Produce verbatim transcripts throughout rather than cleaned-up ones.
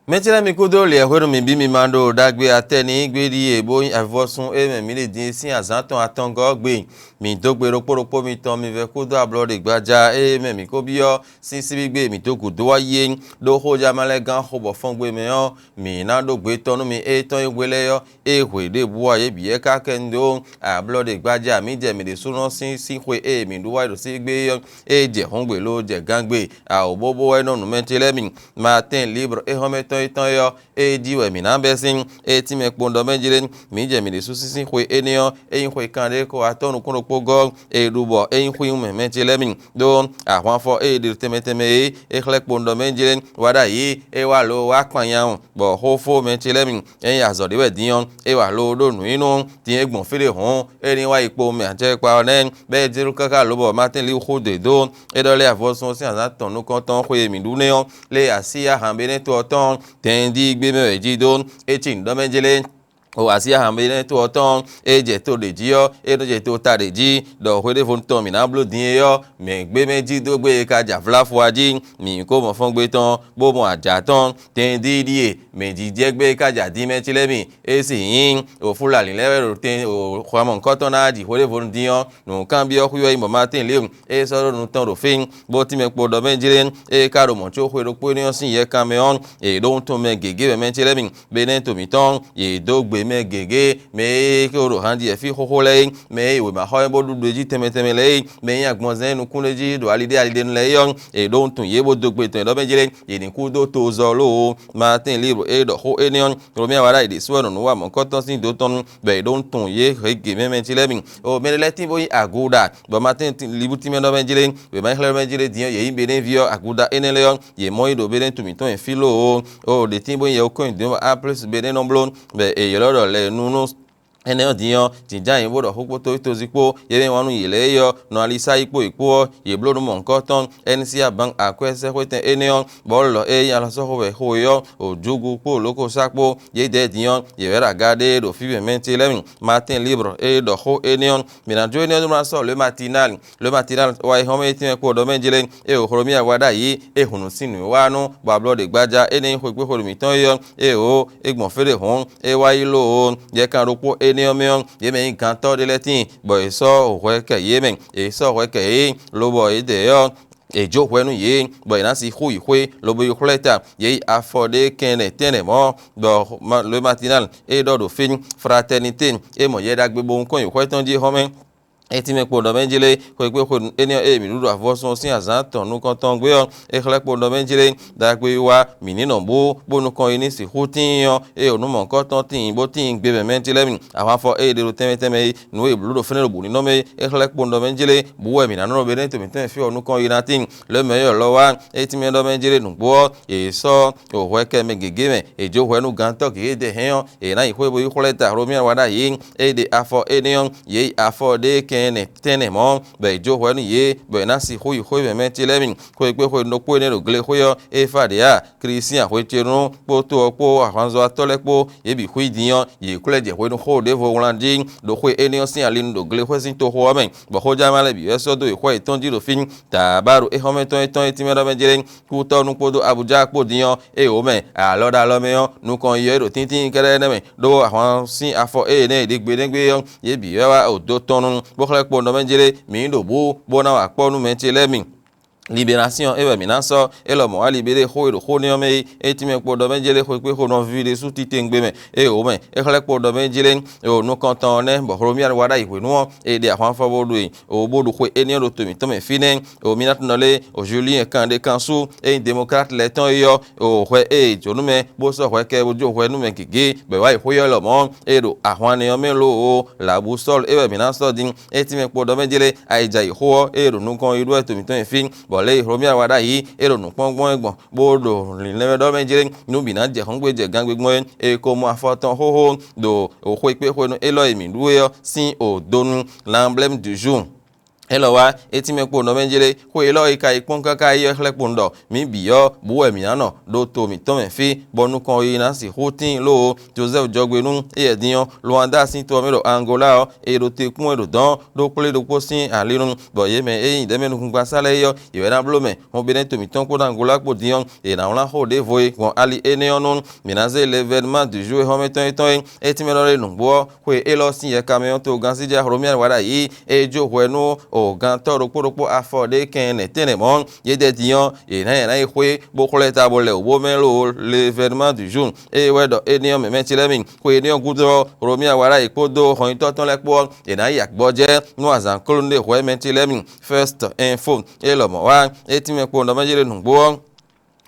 Mɛ ce lɛ́ɛ mi kúdó liɛ̌xwénu mi bí mi ma ɖo ɖagbe atɛ ní gbéɖíe bó nyí avivɔsun e mɛ mǐ ɖe din é sín azǎn tɔn atɔngɔ́ ɔ́ gbe. Mǐ dó gbe ɖokpó ɖokpó mitɔn mi vɛ́ kúdó ablɔ ɖe gbaja e mɛ mǐ ko byɔ́ sín síbígbe mǐ dó gǔdo wá yi é. Ɖó xójama lɛ́ɛ gán xo bɔ fɔ́n gbe mɛ ɔ́, mǐ ná ɖó gbe tɔn nú mi étɔn e hwe lɛ́ɛ ɔ́, ée hwe ɖěbǔ ǎ yě bǐ wɛ ka kɛ nu dó ablɔ ɖe gbaja mǐ jɛ mǐ ɖésúnɔ sín sín xwe e mǐ ɖu wá ɖo síbígbe é ɔ́, ée jɛ hɔ̌ngbe loo jɛ gangbe, awǒ bóbó wɛ nɔ nǔ mɛ ce lɛ́ɛ mi. Matin Libre éhɔ́mɛtɔn étɔn é ɔ́, é jí wɛ mǐ ná bɛ́ sín. É tínmɛ kpowun ɖɔ mɛ jlé, mǐ jɛ mǐ ɖésú sín xwe énɛ́ ɔ́, é nyí xwe kanɖé kó atɔ́ nukúnnú kpó gɔ́, è ɖu bɔ é nyí xwímɛ mɛ ce lɛ́ɛ mi. Ɖó ahwanfɔ e è ɖe tɛnmɛ tɛnmɛ é, é xlɛ́ kpowun ɖɔ mɛ jlé wá ɖ'ayǐ, é wá lo wá kpan nyawun, bɔ xófó mɛ ce lɛ́ɛ mi. É nyí azɔ̌ ɖé wɛ din ɔ́, é wá lo ɖó nǔ nyí nú din e gbɔn fí ɖé hǔn, é ní wá yi kpowun mɛ acɛkpa ɔ́ nɛ́, bɔ é jló káká lobɔ Matin Libre xó dǒ é dó. É ɖɔ lé avɔsun ɔ́ sín azǎn tɔn nukɔntɔn xwe e mǐ ɖu nɛ́ ɔ́, lé así ahan Benéto ɔ́ tɔn tɛ̌ndígbé mɛ wɛ jí dó. É cí nǔ ɖɔ mɛ jlé. O así ahan Benéto ɔ́ tɔn, é jɛ to ɖě jí ɔ́, é nɔ jɛ to ta ɖě jí, ɖɔ hweɖévonu tɔn mǐ ná bló din é ɔ́, mɛ gbé mɛ jí dó gbé e ka jɛ avláfua jí, mǐ ko mɔ fɔ́n gbé tɔn, bó mɔ ajǎ tɔn. Tɛ̌ndíɖíe mɛ jijɛ gbé e ka jɛ adin mɛ ce lɛ́ɛ mi, é sì nyí òfúlalǐn lɛ́ɛ wɛ ɖo tɛn o xwamɔ̌nkɔ́tɔn ná ji hweɖévonu din ɔ́, nǔkanbyɔ́ xwí ɔ́ nyí bɔ Matin Libre é sɔ́ ɖó nu tɔn ɖo fí, bó tínmɛ kpo ɖɔ mɛ jlé. É ka ɖo mɔ̌ có xwe ɖokpó énɛ́ ɔ́ sín yɛ kanmɛ ɔ́, è ɖó wuntun mɛ gěgé mɛ mɛ ce lɛ́ɛ mi. Benéto mǐtɔn, yě dó gbe mɛ gěgé, mɛ e ko ɖo hanjijɛ fí xóxó lɛ́ɛ é, mɛ e wěmaxɔ e bó ɖu ɖo jí tɛnmɛ tɛnmɛ lɛ́ɛ é, mɛ e nyí agbɔnzɛn nukúnnú jí ɖo aliɖé aliɖénu lɛ́ɛ é ɔ́, è ɖó wuntun yě bó dó gbe tɔn ɖɔ mɛ jlé, yě ní kú dó tozɔ́ lóo. Matin Libre e ɖɔ xó énɛ́ ɔ́, Romia wá ɖ'ayǐ ɖésú wɛ nɔ nǔ wa mɔ̌kɔ́tɔn sín dǒ tɔn nu, bɔ è ɖó wuntun yě hegě mɛ mɛ ce lɛ́ɛ mi. O mɛ ɖé lɛ́ɛ tín bó nyí aguɖa, bɔ Matin Libre tínmɛ ɖɔ mɛ jlé, wěma e xlɛ́ ɖɔ mɛ jlé din ɔ́, yě nyí Benévi ɔ́, aguɖa énɛ́ lɛ́ɛ ɔ́, yě mɔ yi ɖo Benétu mǐtɔn e fí lóo. O ɖě tín bó nyí yɛwúkɔ́nyi din ɔ́, Aplɛ́si Bené nɔ bló, bɔ è ylɔ́ ɖɔ lɛ̌ nú nú énɛ́ ɔ́ din ɔ́, jǐnján yě bó ɖɔ xó kpó tóyítozi kpó, yě mɛ wǎn nú yě lɛ́ɛ é ɔ́, nɔ Alisayíkpo è kpó ɔ́, yě bló nú mɔ̌hunkɔtɔn Ɛnisiya ban akwɛ́sɛ́xwétɛn énɛ́ ɔ́, bɔ lɔ e nyí alɔsɔ́xo wɛ xo é ɔ́, o Júgu kpó Lǒkosá kpó, yědɛɛ din ɔ́, yě wɛ ɖo aga ɖé ɖo fí mɛ mɛ ce lɛ́ɛ mi. Matin Libre e ɖɔ xó énɛ́ ɔ́, mǐ ná jó énɛ́ ɔ́ nú ná sɔ́ Le Matinal. Le Matinal wá yi xɔ́mɛ étɛ́mɛ kpo ɖɔ mɛ jlé, ée wǒ xlɔ́ mì awǎ ɖ'ayǐ, é hun nǔ sín nǔwiwa nú, bɔ ablɔ́ ɖě gbaja énɛ́ nyí xwe kpé xwe ɖo mǐtɔn é ɔ́, ée wǒ é gbɔn fé ɖé hǔn, é wá yi lóo. Yɛ kan ɖokpó énɛ́ ɔ́ mɛ ɔ́, yě mɛ nyí gantɔ́ ɖé lɛ́ɛ tíin, bɔ è sɔ́ hwɛ kɛ yě mɛ, è sɔ́ hwɛ kɛ yě, lobɔ yědɛɛ ɔ́, è jó hwɛ nú yě, bɔ è nǎ sixú yi xwé, lobo yi xwlɛ́ ta. Yě yi afɔ ɖé kɛnɖɛ tɛ́nnɛ mɔ̌, bɔ Le Matinal é ɖɔ ɖo fí, Fraternité é mɔ yɛ ɖagbe bo nukɔn yi xwɛ tɔn jí xɔ́mɛ. É tínmɛ kpo ɖɔ mɛ jlé, xwekpé xwenu énɛ́ ɔ́, ée mǐ ɖu ɖo avɔsun ɔ́ sín azǎn tɔn nukɔntɔn gbé ɔ́, é xlɛ́ kpo ɖɔ mɛ jlé, ɖagbe wá mǐ ní nɔ bú, bó nukɔn yi ní sixú tíin ɔ́, ée wǒ nú mɔ̌hunkɔtɔn tíin bó tíin gbe mɛ mɛ ce lɛ́ɛ mi. Ahwanfɔ ée ɖe ɖo tɛnmɛ tɛnmɛ é, nǔ e è blǒ ɖo fɛ́nɛ́ ɖo bǔ nínɔ́ mɛ é, é xlɛ́ kpo ɖɔ mɛ jlé, bǔ wɛ mǐ ná nɔ ɖo Benéto mǐtɔn e fí ɔ́ nukɔn yi ná tíin. Lě mɛ é ylɔ́ wá, é tínmɛ ɖɔ mɛ jlé nǔgbó ɔ́, è sɔ́ hwɛ kɛ mɛ gěgé mɛ, è jó hwɛ nú gantɔ́ gěgé dɛ hɛn ɔ́, è nǎ yi xwé bó yi xwlɛ́ ta Hlomia wá ɖ'ayǐ, é ɖe afɔ énɛ́ ɔ́, yě yi afɔ ɖé kɛnɖɛ tɛ́nnɛ mɔ̌, bɔ è jó hwɛ nú yě, bɔ è nǎ sixú yi xwé mɛ mɛ ce lɛ́ɛ mi. Xwekpé xwenu ɖokpó énɛ́ ɖo gle xwé ɔ́, é fá ɖě a? Klísián hwecɛ́nu kpó to ɔ́ kpó ahwanzɔ́watɔ́ lɛ́ɛ kpó, yě bǐ xwí din ɔ́, yě kwlɛ́ jɛ hwenu xó ɖěvo wlán jí ɖo xwé énɛ́ ɔ́ sín ali nu ɖo glexwé sín toxo ɔ́ mɛ, bɔ xójánma lɛ́ɛ bǐ wɛ sɔ́ dó yi xwɛ yětɔn jí ɖo fí. Tǎbáɖo éxɔ́mɛtɔn étɔn e tínmɛ ɖɔ mɛ jlé kútɔ́nu kpódó Abujá kpó din ɔ́, ée wǒ mɛ alɔ ɖo alɔ mɛ ɔ́, nukɔn yi ɔ́ ɖo tíntín kɛ́ɖɛ́ nɛ́ mɛ, ɖó ahwan sín afɔ ée nɛ́ è ɖe gbe nɛ́ gbé ɔ́, yě bǐ wɛ wá odo tɔn nu, bó xlɛ́ kpo ɖɔ mɛ jlé mǐ ɖo bǔ, bó ná wa kpɔ́ nú mɛ ce lɛ́ɛ mi. Libérasyɔn é wɛ mǐ ná sɔ́, é lɔmɔ̌ wá libéré xó e ɖo xó nɛ́ ɔ́ mɛ é, é tínmɛ kpo ɖɔ mɛ jlé xwekpé xo nɔví ɖésú titewungbe mɛ, ée wǒ mɛ é xlɛ́ kpo ɖɔ mɛ jlé, o nukɔntɔn ɔ́ nɛ́, bɔ Hlomia wá ɖ'ayǐ hwenu ɔ́, è ɖe ahwanfɔ bó ɖo e, o bó ɖo xwe énɛ́ ɔ́ ɖo to mǐtɔn mɛ fínɛ́. O mǐ ná tunɔ lé, o Julien kan ɖé kan sú, é nyí Demokrat lɛ́ɛ tɔn é ɔ́, o hwɛ ée è jǒ nú mɛ, bó sɔ́ hwɛ kɛ bó jó hwɛ nú mɛ gěgé, bɔ è wá yi xwé ɔ́ lɔmɔ̌, é ɖo ahwan nɛ́ ɔ́ mɛ lóo o, lǎbú Sɔ́lu é wɛ mǐ ná sɔ́ din. É tínmɛ kpo ɖɔ mɛ jlé, ayǐjayǐxó ɔ́, é ɖo nukɔn yi ɖó wɛ to mǐtɔn nyi fí, bɔ lě e Hlomia wá ɖ'ayǐ, é ɖo nǔ kpɔ́n gbɔn é gbɔn, bó ɖo lǐnlɛ́n wɛ ɖɔ mɛ jlé, nú bǐ ná jɛ xɔ́ngbe jɛ gangbe gbɔn é, è ko mɔ afɔ tɔn xóxó ɖo xwekpé hwenu élɔ́ e mǐ ɖu é ɔ́ sín o donu. L'emblème du jour. Élɔ́ wá, é tínmɛ kpo nɔ mɛ jlé, xó élɔ́ e ka yi kpɔ́n káká é ɔ́ xlɛ́ kpo ɖɔ mǐ bǐ ɔ́, bǔ wɛ mǐ ná nɔ ɖo to mǐtɔn mɛ fí, bɔ nukɔn e ná sixú tíin lóo. Jozɛ́fu jɔgbe nú éyɛ́ din ɔ́, Luanda sín to ɔ́ mɛ ɖo Angola ɔ́, è ɖo te kpɔ́n ɛ ɖo dɔ̌n ɖó kplé ɖokpó sín ali nu, bɔ yě mɛ e nyí ɖɛ̌mɛnukúngbasá lɛ́ɛ é ɔ́, yě wɛ ná bló mɛ. Hɔn Benɛ́ɛ to mǐtɔn kpódó Angola kpó din ɔ́, è nǎ wlán xó ɖěvo e gbɔn ali énɛ́ ɔ́ nu. Mǐ ná zé l'événement du jour e xɔ́mɛtɔn yětɔn e é tínmɛ ɖɔ ɖ'é nǔgbó ɔ́, xwe élɔ́ sín yɛkamɛ ɔ́ togán sí jɛ Hlomyɛ́ wá ɖ'ayǐ, é jó hwɛ nú ògantɔ́ ɖokpó ɖokpó afɔ ɖé kɛn nɛ̌tɛ́nɛ́ mɔ̌. Yédɛ́ din ɔ́, yě ná yě ná yi xwé bó xwlɛ́ ta bó lɛ wǔ bó mɛ ɖo l'événement du jour. Ée wɛ ɖɔ énɛ́ ɔ́ mɛ mɛ ce lɛ́ɛ mi, xwe énɛ́ ɔ́ gúdo ɔ́, Hlomyɛ́ wá ɖ'ayǐ kpódó hɔnyitɔ́ tɔn lɛ́ɛ kpó ɔ́, yě ná yi agbɔ́ jɛ nú azǎn klónu ɖé hwɛ̌ mɛ ce lɛ́ɛ mi. First Info. É lɔmɔ̌ wá, é tínmɛ kpo nɔ mɛ jlé nǔgbó ɔ́.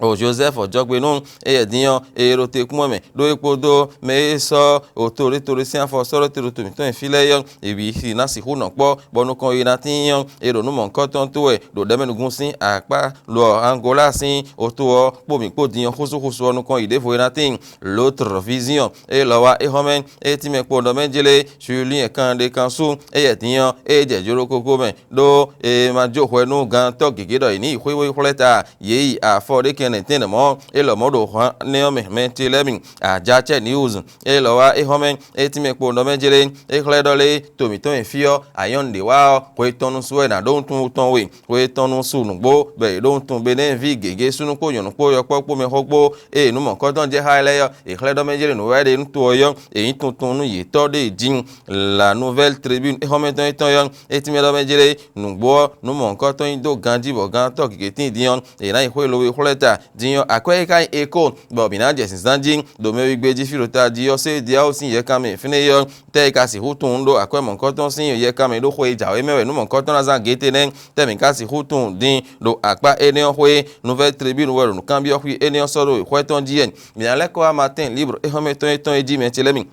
O Jozɛ́fu jɔgbe nú éyɛ́ din ɔ́, e ɖo te kpɔ́n mɛ, ɖó é kpódó mɛ e sɔ́ otoɖétoɖé sín afɔ sɔ́ ɖó te ɖo to mǐtɔn e fí lɛ́ɛ é ɔ́, è bǐ si ná sixú nɔ kpɔ́, bɔ nukɔn e ná tíin ɔ́, è ɖo nǔ mɔ̌hunkɔtɔn tó wɛ ɖo ɖɛ̌mɛnúgún sín akpá ɖo Angola sín oto ɔ́ kpó mǐ kpó din ɔ́ xúsúxúsú ɔ́ nukɔn yi ɖěvo e ná tíin. L'autre vision, é lɔ wá é xɔ́ mɛ, é tínmɛ kpo ɖɔ mɛ jlé Julien kan ɖé kan sú, éyɛ́ din ɔ́, é jɛ jǒ ɖo kókó mɛ, ɖó è ma jó hwɛ nú gantɔ́ gěgé ɖɔ è ní yi xwé bó yi xwlɛ́ ta. Yě yi afɔ ɖé kɛnɛ tɛ́nnɛ mɔ̌, é lɔmɔ̌ ɖo hɔn nɛ́ ɔ́ mɛ mɛ ce lɛ́ɛ mi. Ajacɛ News, é lɔ wá é xɔ́ mɛ, é tínmɛ kpo nɔ mɛ jlé, é xlɛ́ ɖɔ lé to mǐtɔn e fí ɔ́, ayɔ́nǔɖéwa ɔ́, hwe tɔn nu su wɛ è nǎ ɖó wuntun tɔn we, hwe tɔn nu su nǔgbó, bɔ è ɖó wuntun Benɛ́ɛnví gěgé súnnu kpó nyɔ̌nu kpó yɔkpɔ́ kpó mɛxó kpó. Ée nǔ mɔ̌hunkɔtɔn jɛ xá ɛ lɛ́ɛ ɔ́, è xlɛ́ ɖɔ mɛ jlé nǔ wɛ ɖe nú to ɔ́ yɔ́, è nyǐ tuntun nú yětɔn ɖée jí. La Nouvelle Tribune é xɔ́mɛtɔn étɔn yɔ́, é tínmɛ ɖɔ mɛ jlé nǔgbó ɔ́, nǔ mɔ̌hunkɔtɔn nyi dó ganjí bɔ gantɔ́ gěgé tíin din ɔ́, è nǎ yi xwé lowe xwlɛ́ ta. Din ɔ́, akwɛ́ e ka nyí Eco, bɔ mǐ ná jɛ zǐnzán jí ɖo mɛ wigbe jí fí ɖo tají ɔ́, sé Diawu sín yɛkanmɛ fínɛ́ é ɔ́, tɛ́ e ka sixú tunwun ɖó akwɛ́ mɔ̌hunkɔtɔn sín yɛkanmɛ ɖó xwe e jǎwe mɛ wɛ nǔ mɔ̌hunkɔtɔn ná zán gěte nɛ́? Tɛ́ mǐ ka sixú tunwun din ɖo akpá énɛ́ ɔ́ xwé? Nouvelle Tribune wɛ ɖo nǔkanbyɔ́ xwí énɛ́ ɔ́ sɔ́ ɖo xwɛ tɔn jí wɛ. Mǐ ná lɛ́ kɔ wá Matin Libre é xɔ́mɛtɔn étɔn é jí mɛ ce lɛ́ɛ mi.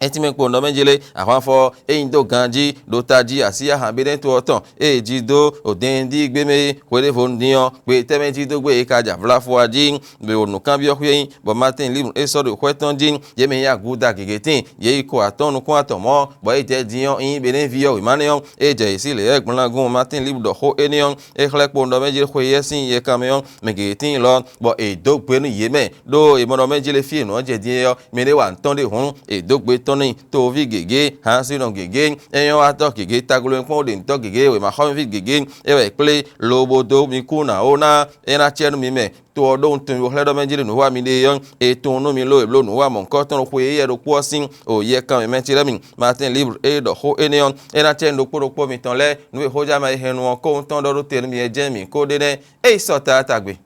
É tínmɛ kpo nɔ mɛ jlé ahwanfɔ e nyi dó ganjí ɖo tají así ahan Benɛ́to ɔ́ tɔn, ée jí dó ɖo dɛndígbé mɛ é hweɖévonu din ɔ́, gbe tɛ́ mɛ jí dó gbé e ka jɛ avlafɔ ɔ́ jí, ɖo nǔkanbyɔ́ xwé nyi, bɔ Matin Libre é sɔ́ ɖo xwɛ tɔn jí. Yě mɛ nyí aguda gěgé tíin, yě yi ko atɔ́ɔ́n nukún atɔn mɔ̌, bɔ é jɛ din ɔ́, nyí Benɛ́ví ɔ́ wěma nɛ́ ɔ́, é jɛ yě sí lě yɛ́ gblangun Matin Libre ɖɔ xó énɛ́ ɔ́, é xlɛ́ kpo nɔ mɛ jlé xwe yɛ́ sín yɛkanmɛ ɔ́, mɛ gěgé tíin lɔ, bɔ è dǒ gbe nú yě mɛ, ɖó è mɔ ɖɔ mɛ jlé fí e nǔ ɔ́ jɛ din é ɔ́, mɛɖé wa nǔ tɔn ɖé hǔn, è dǒ gbe tɔn n'i, toví gěgé, hansínɔ gěgé, éyɔ́watɔ́ gěgé, taglominkpɔ́n ɖěnútɔ́ gěgé, wěmaxɔ́mɛví gěgé, é wɛ è kplé lobo dó mi kú ná ó ná é ná cɛ nú mi mɛ. To ɔ́ ɖó wuntun xlɛ́ ɖɔ mɛ jlé nǔ wa mi ɖe ɔ́, è tunwun nú mi ló è bló nǔ wa mɔ̌hunkɔtɔn xwe éyɛ́ ɖokpó ɔ́ sín o yɛkanmɛ mɛ ce lɛ́ɛ mi. Matin Libre é ɖɔ xó énɛ́ ɔ́, é ná cɛ nú ɖokpó ɖokpó mitɔn lɛ́ɛ nǔ e xójánɔ e hɛn nu ɔ́ kó wuntɔn ɖɔ ɖó te nú mi é jɛ́n mǐ kó ɖe nɛ́. É yi sɔ taatagbe.